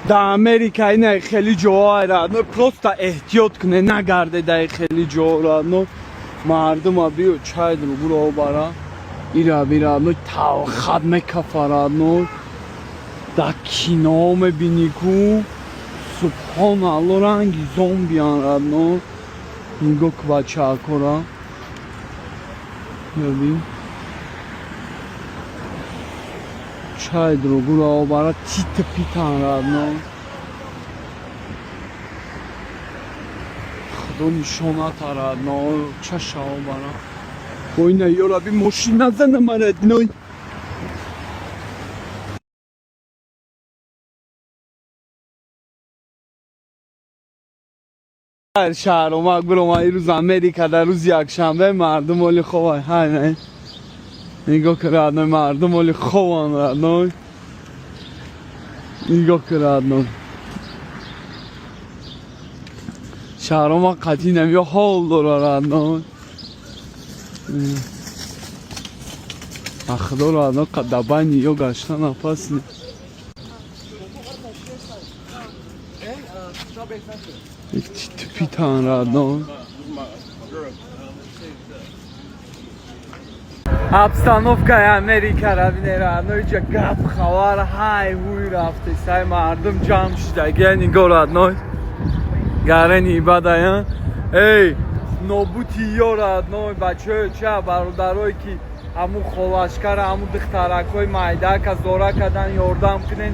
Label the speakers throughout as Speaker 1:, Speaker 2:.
Speaker 1: Дар Америка ина хеле ҷоҳо, родной, просто эҳтиёт куне, нагарде дар хеле ҷо, родной. Мардума биё, чай другуро бара ира би, родной, талхат мекафа, родной. Дар кино мебинӣ ку, субҳоналло, ранги зомбиян, родной. Нигоҳ ку бачаакора, бибин, чай другуро бара тита питан, родной. Худо нишоната, родной, чашао бара. Ой, на ёра би, мошин назанама, родной. Шаҳромак бирома ирӯз Америка дар рӯзи якшанбе мардум оли хобай. Ҳай, не, нигоҳ ки, родной, мардум оли хобан, родной. Нигоҳ ки, родной, шаҳромак қатъи намё ҳол дора, родной. Ахдо, родной, дар байни ё гаштан опасный. Типитан, родной. Обстановкаи Америка равине, родной, ҷа гап хабар ҳай ҳуй рафте, сай мардум ҷамъ шидагия. Нигоҳ, родной, гарени ибадая. Эй, нобути ё, родной, бачаё, ча бародарое ки ҳамун холашкара, ҳамун духтаракҳои майдака зора кардан, ёрдам кунен,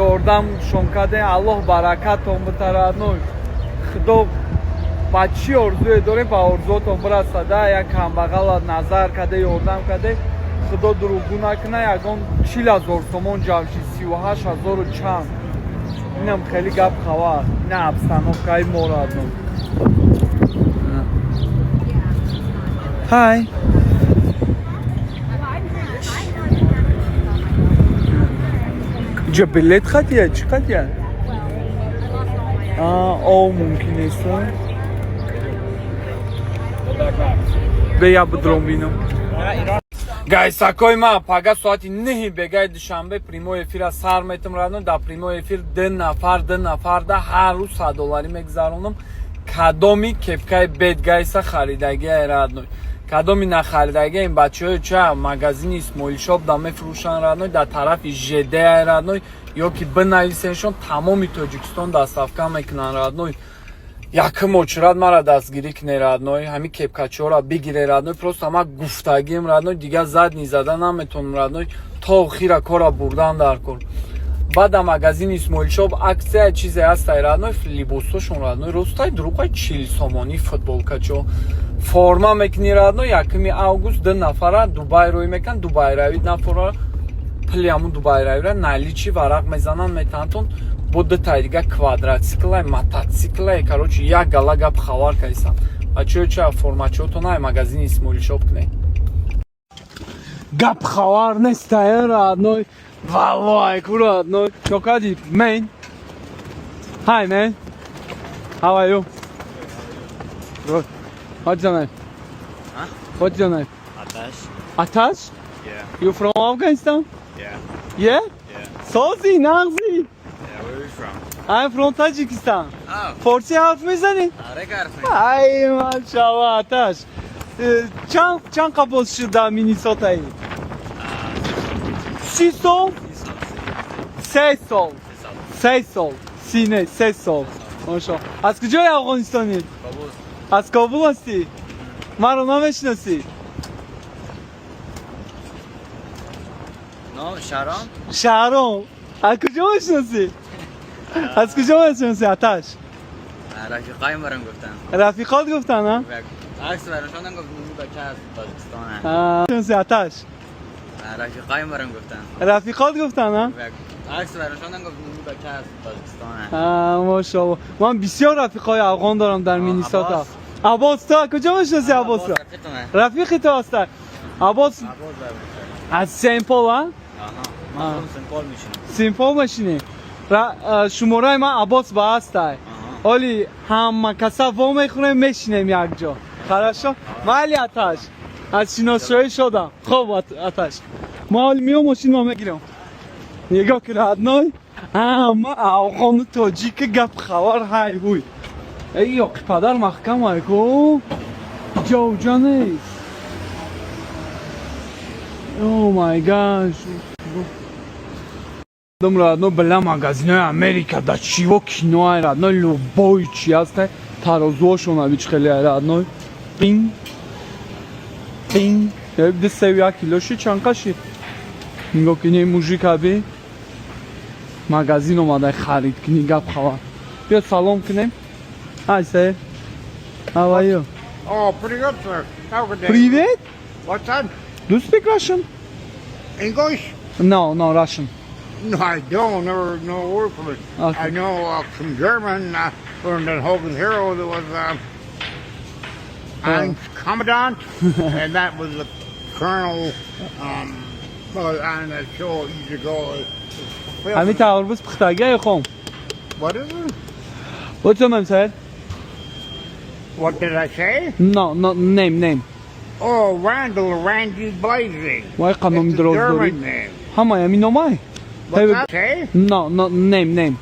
Speaker 1: ёрдамшон карден, Аллоҳ баракатон бита, родной. Худо ба чӣ орзуе дорем, ба орзуотон бирасада. Як камбағала назар карде, ёрдам карде, Худо дурӯғгӯ накуна, ягон 40 000 сомон ҷамъ шид, 38 ҳазору чанд. Инам хеле гап хабар, ина обстановкаи мо, родной. Ҳай, ҷа билет хатия, чӣ хатия? Ов мумкин нест. Бея бидром бинам. Гайсакои ма, пага соати 9-и бегаи душанбе прямой эфира сар метам, родной. Дар прямой эфир ду нафар, ду нафарда ҳар рӯз 100 долларӣ мегузаронам. Кадоми кепкаи бед гайса харидагия, родной, кадоми нахаридагия, ин бачаҳои ча магазини Исмоилшоп да мефурӯшанд, родной, дар тарафи ЖД, родной, ё ки бинависеншон, тамоми Тоҷикистон доставка мекунанд, родной. Якум очрат мара дастгирӣ куне, родной, ҳамин кепкачиҳоро бигире, родной. Просто ма гуфтагим, родной, дигар задний зада наметонам, родной. То охира кора бурдан дар кор. Баъд дар магазини Исмоилшоп акция чизе ҳастай, родной, либосошон, родной, ростай дурӯғай, 40 сомонӣ футболкачо форма мекунӣ, родной. 1 август ду нафара Дубай рӯй мекунанд, Дубай равид нафора пули ҳамун Дубай равира наличный варақ мезананд, метаҳантон. Бо дутаи дига квадратсиклай, мотоциклай, короче, як гала гап хабар кардисам. Бачаё, ча формачиҳотон ай магазини Исмоилшоп кунед. Гап хабар нестай, родной. Валлоҳ ку, родной, чокади, man. Hi, man, how are you? Good. What's your name?
Speaker 2: Huh?
Speaker 1: What's your name?
Speaker 2: Atash.
Speaker 1: Atash?
Speaker 2: Yeah.
Speaker 1: You from Afghanistan?
Speaker 2: Yeah.
Speaker 1: Yeah?
Speaker 2: Yeah.
Speaker 1: Сози, нағзи.
Speaker 2: Yeah, where are you from?
Speaker 1: I'm from Tajikistan.
Speaker 2: Oh.
Speaker 1: Форсӣ ҳарф мезанӣ?
Speaker 2: آره حرف.
Speaker 1: Ай, машалло, Аташ. Чанд қабоз шуд дар Миннесотаи? 30 сол? 3 сол. 3 сол. Си не, 3 сол. Машалло. Аз куҷои Афғонистонӣ?
Speaker 2: Кабул.
Speaker 1: Аз Кобул ҳастӣ? Маро намешиносӣ?
Speaker 2: No, Sharon?
Speaker 1: Шаҳром. Аз куҷо мешиносӣ? Аз куҷо мешиносӣ, Аташ?
Speaker 2: رفیقایم برام گفتن.
Speaker 1: рафиқот гуфтан, а?
Speaker 2: عکس برام گفت این بچه از تاجیکستانه.
Speaker 1: شناسی Аташ?
Speaker 2: رفیقایم برام گفتن.
Speaker 1: рафиқот гуфтан, а?
Speaker 2: عکس برام گفت این بچه از تاجیکستانه.
Speaker 1: Машалло. Ман бисёр рафиқҳои афғон дорам дар Миннесота.
Speaker 2: Аббос.
Speaker 1: Аббос, ту аз куҷо мешиносӣ Аббосро?
Speaker 2: رفیقمه.
Speaker 1: Рафиқи ту ҳаста Аббос?
Speaker 2: عباس برام.
Speaker 1: Аз Сен-Пол, а?
Speaker 2: آها. من خودم سنپال میشینم.
Speaker 1: Сен-Пол мешинӣ? Шумораи ман Аббос ба ҳастай. Оли ҳама каса во мехӯрем, мешинем якҷо. Хорошо, майли, Аташ, аз шиносшоӣ шодам. Хоб, Аташ, ма оли миём, мошинма мегирам. Нигоҳ ки, родной, ҳама афғону тоҷика гап хабар ҳай ҳуй. Эй, ёқи падар маҳкам ай ку ҷовҷа нест. Oh my gosh. Дом, родной, бля, магазинои Америка да чиво кино ай, родной, любой чи ҳастай, тарозуошон аби хеле ай, родной. Пин пин 201 килоши чанд қаши. Нигоҳ кини, мужик аби магазин омадай харид кини, гап хабар. Биё салом кунем. Hi, sir. How are you?
Speaker 3: Oh, pretty good, sir. Have a good day.
Speaker 1: Привет.
Speaker 3: What's that?
Speaker 1: Do you speak Russian?
Speaker 3: English?
Speaker 1: No, Russian.
Speaker 3: No, I don't. Never know a word from it.
Speaker 1: Okay.
Speaker 3: I know some German. Learned at Hogan's Hero. There was Eins Commandant, and that was the colonel. Well, on that show years ago.
Speaker 1: Ҳамин тарбуз пухтага ё хом?
Speaker 3: What is it?
Speaker 1: What's your name, sir?
Speaker 3: What did I say?
Speaker 1: No, name.
Speaker 3: Oh, Randall Randy Blazing.
Speaker 1: Вай қаном
Speaker 3: It's a
Speaker 1: дроз дорӣ.
Speaker 3: German name.
Speaker 1: Ҳамаи ҳамин номай?
Speaker 3: What's that say?
Speaker 1: No, name.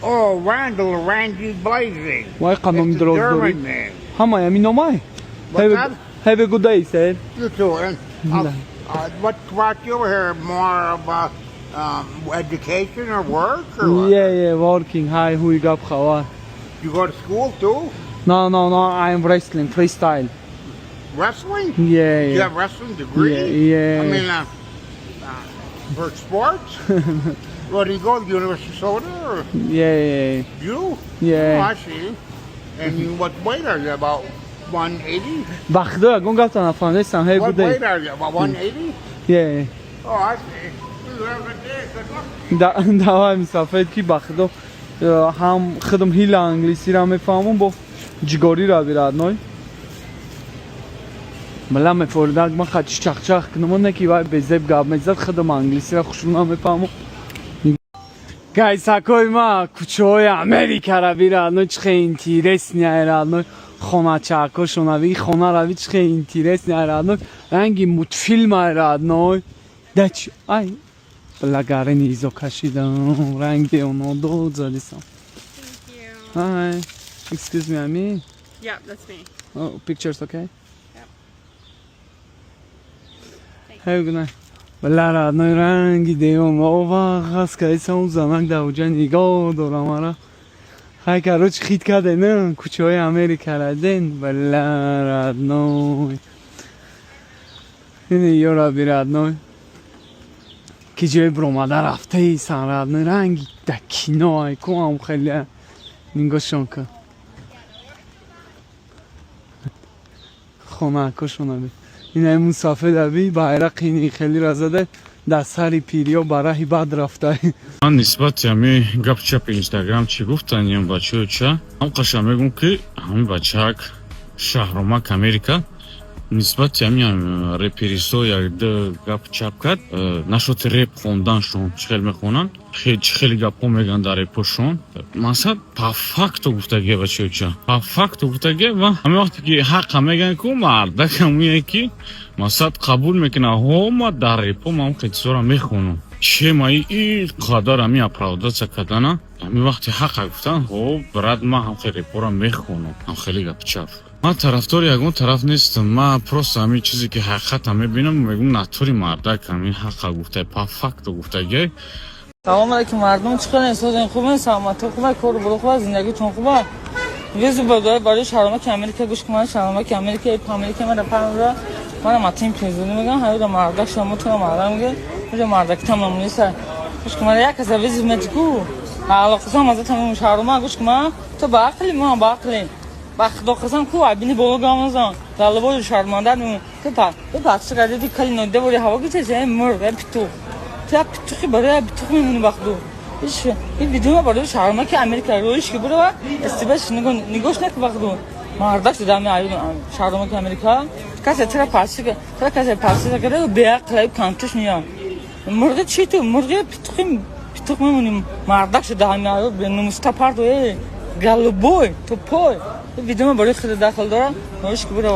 Speaker 3: Oh, Randall Randy Blazing.
Speaker 1: Вай қаном
Speaker 3: It's a
Speaker 1: дроз дорӣ.
Speaker 3: German name.
Speaker 1: Ҳамаи ҳамин номай?
Speaker 3: What's
Speaker 1: Have a,
Speaker 3: that?
Speaker 1: have a good day, sir.
Speaker 3: You too. And what brought you over here? More of education or work or what?
Speaker 1: Yeah, working. Hi, ҳуй гап хабар.
Speaker 3: You go to school too?
Speaker 1: No, I'm wrestling, freestyle.
Speaker 3: Wrestling?
Speaker 1: Yeah,
Speaker 3: You
Speaker 1: yeah.
Speaker 3: have wrestling degree?
Speaker 1: Yeah.
Speaker 3: I mean, for sports? Where do you go? The University of Soda or
Speaker 1: Yeah.
Speaker 3: you?
Speaker 1: Yeah.
Speaker 3: Oh, I see. And you, what weight are you? About 180?
Speaker 1: Ба худо ягон гапта нафаҳмидастам. Have a
Speaker 3: What
Speaker 1: good day.
Speaker 3: weight are you? About 180?
Speaker 1: Yeah.
Speaker 3: Oh, I see. You have a good day. Good luck.
Speaker 1: Давай мусафед ки ба худо ҳам худам ҳила англисиро мефаҳмам бо ҷигориро би, родной. Мала мефоридак ман хачи чахчах кунам, не ки вай безеб гап мезад, худам англисиро хушрӯ намефаҳмам. Guys акои ма, кӯчаҳои Америкара би, родной, чӣ хел интересный ай, родной. Хоначакошон аби, хонара би, чӣ хел интересный ай, родной, ранги мультфильм ай, родной. Дач ай лагарини изо кашидам, ранги оно дод задисам.
Speaker 4: Thank you.
Speaker 1: Hi. Excuse me, Ami.
Speaker 4: Yeah, that's me.
Speaker 1: Oh, pictures okay?
Speaker 4: Yep.
Speaker 1: Have a good night. Бля, родной, ранги девон ова хас кайсам занак да уҷа нигоҳ дорам ара. Хай, короче, хит каде не кӯчаҳои Америка раден, бля, родной. Ини ёра би, родной. Ки ҷои биромада рафтаи сан, родной, ранги да кино ай ку ам хеле нигоҳшон кун. Хонаакошон аби. Инаи мусафед аби байрақи ини хелира зада дар сари пириё ба раҳи бад рафта.
Speaker 5: Ман нисбати ҳами гапи чапи Инстаграм чӣ гуфтан ям бачаё ча ҳам қаша мегӯм, ки ҳами бачаак Шаҳромак Америка нисбати ҳами реперисо як ду гап чап кард. Нашоти реп хонданшон чӣ хел мехонанд, чӣ хели гапҳо мегӯянд дар репошон. Масалан, по факту гуфтагия, бачаё ча, по факту гуфтагия. Ва ҳами вақте ки ҳақа мегӯянд ку мардак ҳамуе ки масалан қабул мекунад: ҳо, ма дар репо ман чизоро мехонам, че маи и қадар ҳами оправдаться кардана. Ҳами вақти ҳақа гуфтан: ҳо, брат, ман ҳам хеле репора мехонам, ҳам хеле гапи чап. Ман тарафдори ягон тараф нестам, ман просто ҳамин чизе ки ҳақиқата мебинам, мегӯм: натури мардак ҳамин ҳақа гуфта, по факту гуфтагиай.
Speaker 6: Салом алейкум, мардум, чӣ хелен, созен, хубен, саломатӣ хуба, кору боро хуба, зиндагитон хуба. Визу барои Шаҳромаки Америка гӯш кунан. Шаҳромаки Америка, Америка мара памра мара матин пизуни меган ҳаюра мардак шамо тура мардак мега уҷа мардаки тамом неста. Гӯш кунан, як каса визу метку алоқасам аз тамом. Шаҳрома, гӯш кунан, ту ба ақли мо ба ақли ба худо қасам ку абини боло гамазан далбои шарманда ту па ту пачи гади кали нода бори ҳаво гитесе мург питух, ту як питухи барои як питух мемонӣ. Бахду иш ин видео барои Шаҳромаки Америка роиш ки бурава истибаш нигош нак. Бахду мардак шудами Шаҳромаки Америка касе тра пачи тра касе пачи када беақл камтуш меям мурғи чи ту мурғи питухи питух мемонӣ. Мардак шуда ҳами нумуста пардо, э голубой тупой. Видео барои худ дахл дора, роиш ки бурава.